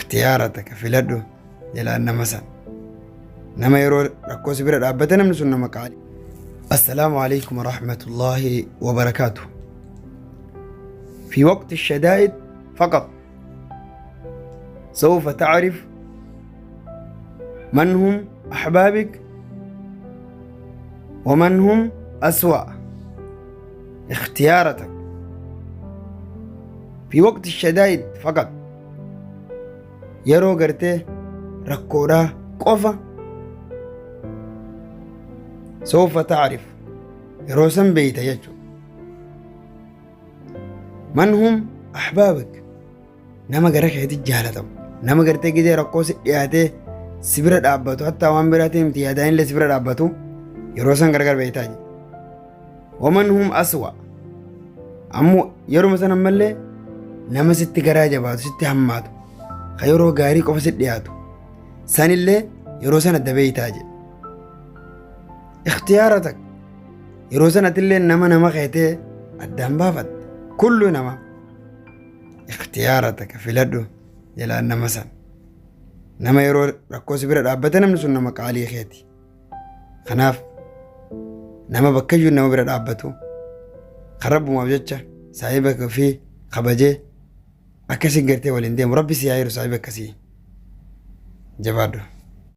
Ikhtiyaara takka filadhu jalaan nama san. Nama yeroo rakkoo si bira dhaabbate namni sun nama qaali. Assalaamu alaikum warahmatullaahi wabarakaatu. في وقت الشدائد فقط سوف تعرف من هم أحبابك ومن هم أسوأ اختيارتك في وقت الشدائد فقط. Yeroo gartee rakkoodhaa qofa sawfa ta'rif yeroo san beeyta jechuudha. Man hum ahbaabak nama gara keetti jaalatamu nama gartee gizee rakkoo si dhiyaatee si bira dhaabbatu hattaa waan biraatiin miti yaadaan illee si bira dhaabbatu yeroo san gargar beeytaa jedhe. Waman hum aswa ammoo yeruma san ammallee nama sitti garaa jabaatu sitti hammaatu ka yeroo gaarii qofa si dhiyaatu sanillee yeroo san adda beeytaa jedhe. Ikhtiyaara takka yeroo sanatillee nama nama keetee addaan baafatte kullu nama ikhtiyaara takka filadhu jalaan nama san. Nama yeroo rakkoo si bira dhaabbate namni sun nama qaalii keeti. Kanaaf nama bakkayyuu nama bira dhaabbatu kan rabbumaaf jecha saahiba ofii kabajee akkasiin gartee waliin deemu rabbi si haa jiru saahiba akkasii jabaadhu.